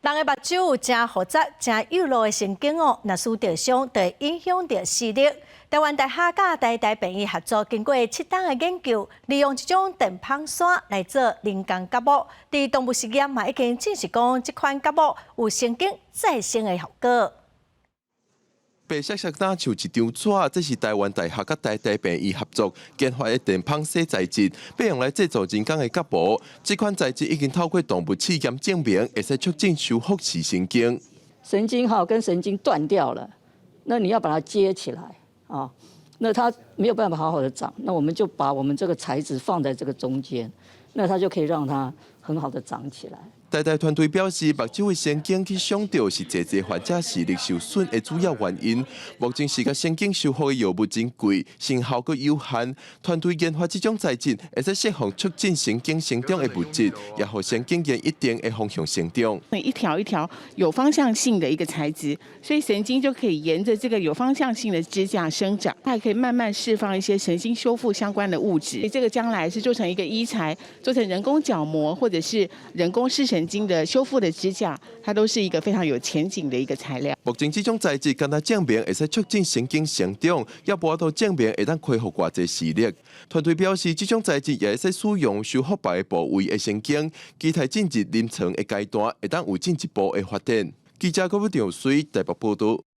人的目睭有誠複雜、誠幼路的神經哦，若受著傷，就會影響著視力。台灣大學佮台大病院合作，經過7冬的研究，利用這種電紡線來做人工角膜。佇動物實驗嘛已經證實講，這款角膜有神經再生的效果。白雪雪若像一張紙，這是台灣大學佮台大病院合作研發的電紡紗材質，欲用來製造人工的角膜。這款材質已經透過動物試驗證明，會使促進修復視神經。神經哈跟神經斷掉了，那你要把它接起來啊，那它沒有辦法好好的長，那我們就把我們這個材質放在這個中間，那它就可以讓它很好的長起來。台大團隊表示，目睭的神經去傷著是濟濟患者視力受損的主要原因。目前視覺神經修復的藥物真貴，成效閣有限。團隊研發這種材質，會使釋放促進神經生長的物質，也予神經沿一定的方向生長。一條一條有方向性的一個材質，所以神經就可以沿着這個有方向性的支架生長，它還可以慢慢釋放一些神經修復相關的物質。這個將來是做成一個醫材，做成人工角膜，或者是人工視神經的修復的支架，它都是一個非常有前景的一個材料。目前這種材質敢若證明會使促進神經生長，也無法度證明會當恢復偌濟視力。團隊表示，這種材質也會使使用修復別个部位的神經，期待進入臨床的階段，會當有進一步的發展。記者郭武長水台北報道。